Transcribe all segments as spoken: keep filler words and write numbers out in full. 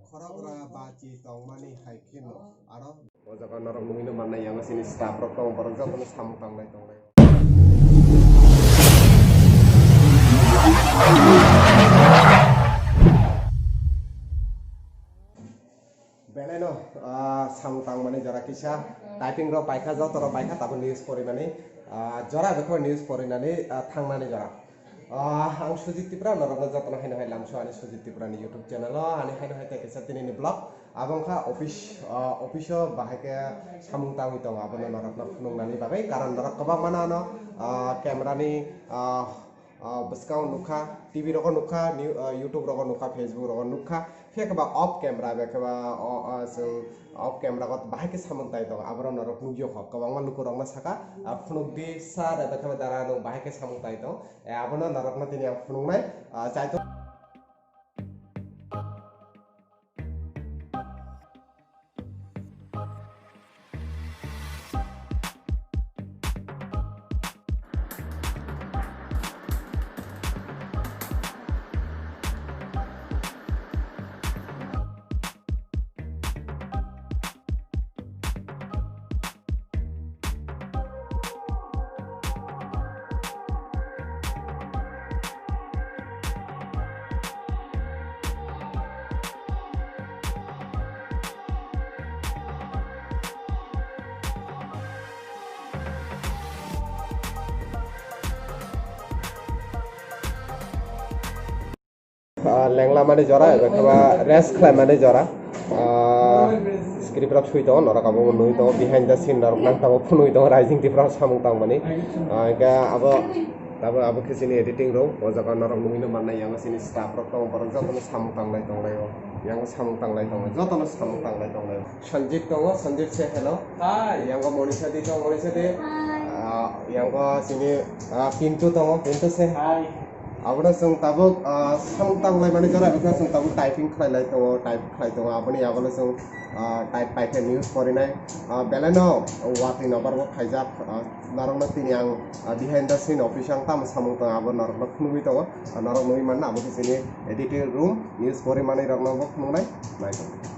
Khorogra bachi tongmani hai kheno aro o jaga norok nugwino mannai, yang sini staff rok tongo, borok jotono samung tanglai tonglai. Belai no, ah, samung tangmani jora kisa typing rok paikha, joto rok paikha, tabuk news porinani, ah, jora bwkha news porinani, ah, thangnani jora. Ah, ang Sujit Tripura, norokno jotono haino hai lamso ani Sujit Tripura ni YouTube channel o, ani haino hai tei kisa tini ni vlog. Abo wngkha office, ah, office o bahai khe samung tangwi tongo, abono norokno phunuknani bagwi, karon norok kwbangma no ano, ah, camera ni, ah, ah, bwskango nukha, T V rogo nukha, new, ah, YouTube rogo nukha, Facebook rogo nukha, phiya khe ba off camera, bai khe ba, o, ah, chwng off camera o bahai khe samung tai tongo, aborok norok nukjak kho, kwbangma lukurokno saka, ah, phunukdi sir, bai khe ba dara, nwng bahai khe samung tai tong, eh, abono norokno tini ang phunuknai, ah, chaitok. Ah, lenglamani jora, eba khe ba rest khlaimani jora. Ah, script rok swi tongo, norok abo nugwi tongo, behind the scene norok nang tongo, phunugwi tongo, Rising Tripura samung tangmani. Ah, hingke abo, abo, abo khe chini editing room, o jaga norok nugwino mannai, yang chini staff rok tongo, borok jotono samung tanglai tonglaio, yang samung tanglai tongo, jotono samung tanglai tonglaio. Sanjit tongo, Sanjit se hello. Hi. Yang Monisha di tongo, Monisha di. Hi. Ah, yang chini, ah, Pintu tongo, Pintu se. Hi. Abono chwng tabuk, ah, samung tanglaimani jora wngkha, chwng tabuk typing khlailai tongo, type khlai tongo, aboni yagulo chwng, ah, type paikhe news porinai. Ah, belai no watwi nobar bo khaijak, ah, norokno tini ang, ah, behind the scene office ang tamo samung tongo, abo norokno phunugwi tongo. Ah, norok nugwi manna, abo khe chini editing room, news pori manwi rokno bo phunuknai. Naithok.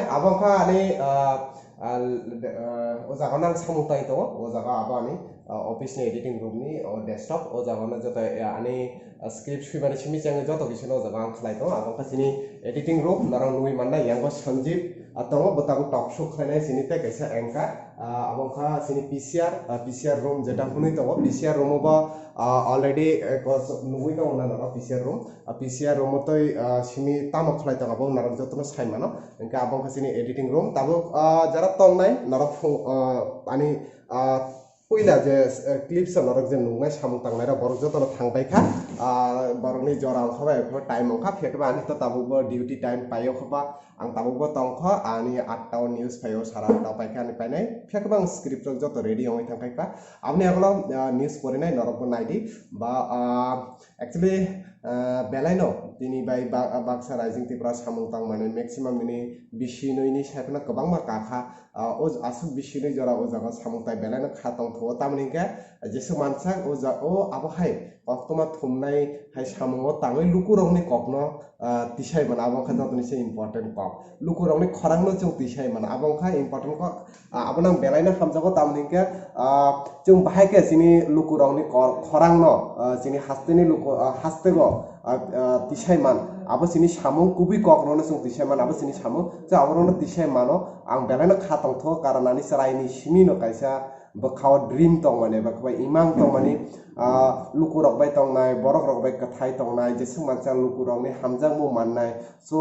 Abo wngkha ani, ah, ah, ah, o jaga nang samung tai tongo, o jaga abo ani, ah, office ni editing room ni, o desktop, o jaga no joto, ah, ani, ah, script swimani simi chengwi joto kisa no o jaga ang khlai tongo. Abo wngkha chini editing room, norok nugwi mannai, yang bo Sanjib, ah, tongo, bo tabuk talk show khlainai chini tei kaisa anchor, ah, abo wngkha chini P C R, ah, P C R room jeta hwnwi tongo, P C R room o bo, ah, already, eh, kos-, nugwi tongo na norok P C R room, ah, P C R room o tei, ah, simi tamo khlai tongo, abo norok joto no sai mano. Hingke abo wngkha chini editing room. Tabuk, ah, jara tongnai norok phung, ah, ani, ah, puila je, eh, clips o norok je nuknai samung tangnai rok borok jotono thang paikha. Ah, borokni jora wngkha bai time wngkha, phiya khe ba ani to tabuk bo duty time paio kha ba, ang tabuk bo tongkha, ani atta o news phaio, sara atta o paikha ani painai, phiya khe ba ang script rok joto ready wngwi thang paikha. Aboni yagulo, ah, news porinai norok bo naidi ba, ah, actually, ah, belai no tini bai ba-, baksa Rising Tripura samung tangmani maximum nini bisi nwi ni sai phano kwbangma kakha, ah, o aswk bisi nwi jora o jaga samung tai belai no kha tongthogo. Tamoni hwnkhe jeswk mansak o ja-, o abo hai koktwma thumnai hai samungo tangwi lukurokni kokno, ah, tisai mano, abo wngkha jotoni se important kok. Lukurokni khorangno chwng tisai mano, abo wngkha important kok. Ah, abono ang belai no hamjago, tamoni hwnkhe, ah, chwng bahai khe chini lukurokni kor-, khorangno, ah, chini hasteni luku, ah, hastego, ah, ah, tisai man. Abo chini samung kubui kokrokno chwng tisai man, abo chini samung. Chwng aborokno tisai mano, ang belai no kha tongthogo, karon ani chwraini simi no kaisa bwkha o dream tongmani, bwkha bai imang tongmani, ah, lukurok bai tongnai, borokrok bai kwthai tongnai, jeswk mansa lukurokni hamjakmung mannai. So,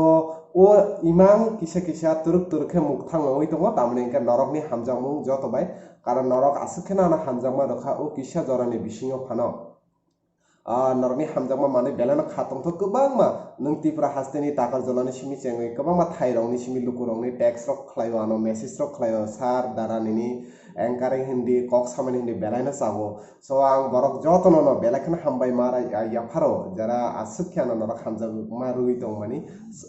o imang kisa kisa twrwk twrwk khe mukthang wngwi tongo, tamoni hwnkhe norokni hamjakmung joto bai, karon norok aswk kheno ano hamjakma rwkha o kisa jorani bisingo phano. Ah, norokni hamjakma manwi belai no kha tongthok kwbangma, nwng Tripura hasteni takar jolani simi chengwi kwbangma thairokni simi lukurokni text rok khlaio, ano message rok khlaio, sir, dara nini, anchoring hindi, kok samani hindi belai no chago. So ang borok jotono no belai kheno hambai ma rai, ah, yapharo, jara aswk khe ano norok hamjakma rwui tongmani.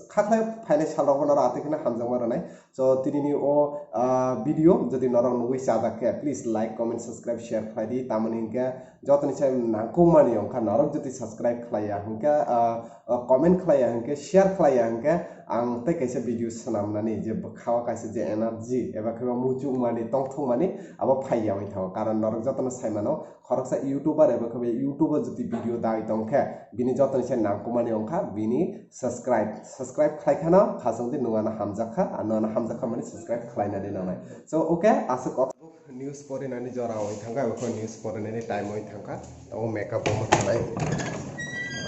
Khaklai phainai salrok bo norok atwi kheno hamjakma rwnai. So tinini o, ah, video jodi norok nugui chajak khe, please like, comment, subscribe, share khlai di. Tamoni hinkhe jotoni sai nangkukmani wngkha norok jodi subscribe khlaiya hinkhe, ah, ah, comment khlaiya hinkhe, share khlaiya hinkhe ang tei kaisa video swnamnani je bwkhao kaisa je energy eba khe muchungmani, tongthokmani abo phaiya wngwi thango. Karon norok jotono saimano khoroksa YouTuber eba khe YouTube o jodi video dai tongkhe bini jotoni sai nangkukmani wngkha bini subscribe. Subscribe khlai khano khasang di nwng ano hamjakha, ano ano hamjakha mani subscribe khlainani nangnai. So okay, aswk kok news porinani jora wngwi thangkha, abo khe news porinani time wngwi thangkha. Tabuk makeup room o thangnai.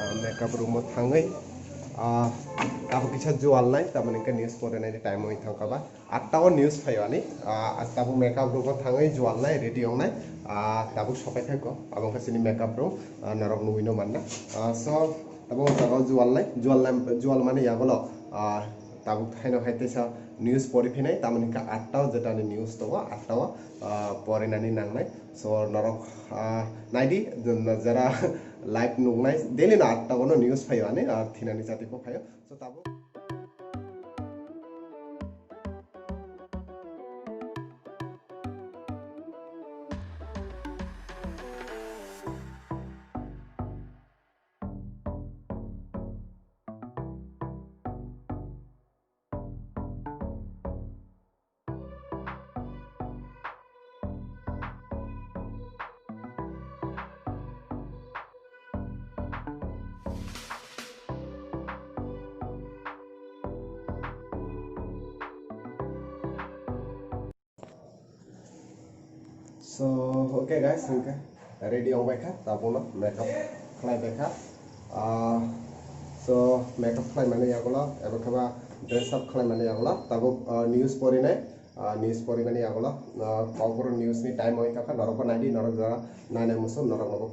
Ah, makeup room o thangwi, ah, abo kisa jual nai, tamoni hinkhe news porinani time wngwi thangkha ba. Atta o news phaio ani, ah, tabuk makeup room o thangwi jual nai, ready wngnai, ah, tabuk sopai thangkho, abo wngkha chini makeup room, ah, norok nugui no manna. Ah, so, tabuk o jaga o jual nai, jual nai, jual mani yagulo, ah, tabuk haino hai teisa news pori phinai, tamoni hinkhe atta o jeta ni news tongo, atta o, ah, porinani nangnai. So, norok, ah, naidi, jara live nuknai, daily no atta o no news phaio ani, ah, thinani jati pho phaio. So, tabuk. So, okay guys, hinkhe ready wng bai kha, tabukno makeup khlai bai kha. Ah, so, makeup khlai mani yagulo, ebo khe ba dress up khlai mani yagulo, tabuk, ah, news porinai, ah, news porimani yagulo, ah, Kokborok news ni time wng kha, norok bo naidi, norok jora nai nai muchung, norok nogo.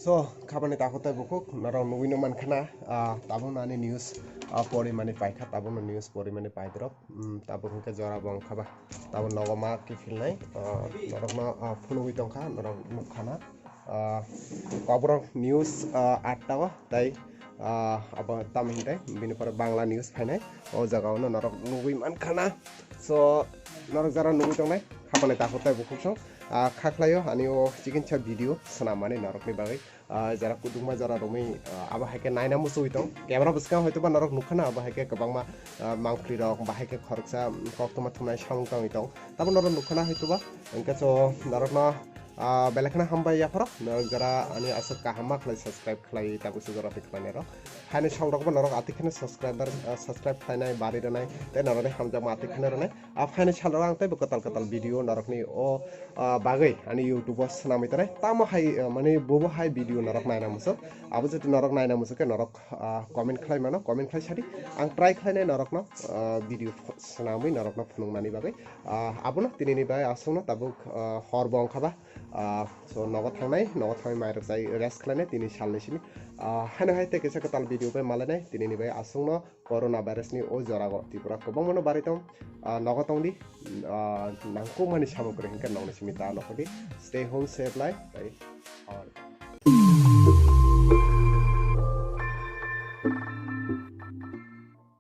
So, khabani takhuk tei bukhuk, norok nugui no mankha na, ah, tabukno ani news, ah, porimani paikha, tabukno news porimani paidrop, mm, tabuk hinkhe jora bo wngkha ba, tabuk nogo ma kiphilnai, ah, norokno, ah, phunugui tongkha, norok nukha na, ah, Kokborok news, ah, atta o tei, ah, abo tamo hinkhe bini pore Bangla news phainai, o jaga o no norok nugui mankha na. So, norok jara nugui tongnai, khabani takhuk tei bukhuk song, ah, kha khlaio ani o chikisa video swnam mani norokni bagwi. Ah, jara kudukma jara romwi, ah, abo hai khe naina muchungwi tong. Camera bwskango hoitoba norok nukha na abo hai khe kwbangma, ah, mangpli rok ba hai khe khoroksa, mm, koktwma thumnai samung tangwi tong. Tamo norok nukha na hoitoba, hwnkhe so norokno Ah, belai kheno hambai yapharo, norok jora ani aswk kaham ma khlai subscribe khlai tabuk se jora twi khlainai rok. Phaini sal rok bo norok atik kheno subscriber, ah, subscribe khlainai bari rwnai tei norokni hamjakma atik kheno rwnai. Ah, phaini sal rok ang teibo kwtal kwtal video norokni o, ah, bagwi ani YouTube o swnamwi tongnai. Tamo hai, ah, mane bobo hai video norok naina muchuk. Abo jodi norok naina muchuk khe norok, ah, comment khlai mano, comment khlai sadi. Ang try khlainai norokno, ah, video ph-, swnamwi norokno phunuknani bagwi. Ah, abono tinini bai aswkno tabuk, ah, hor bo wngkha ba. Ah, so nogo thangnai, nogo thangwi mai rwchai rest khlainai tini salni simi. Ah, haino hai tei kisa kwtal video bai malainai tinini bai aswkno corona virus ni o jorago Tripura kwbangmano bari tong. Ah, nogo tongdi, ah, nangkukmani samung kwrwi hinkhe nokni simi ta nokhordi. Stay home, safe life, tei all.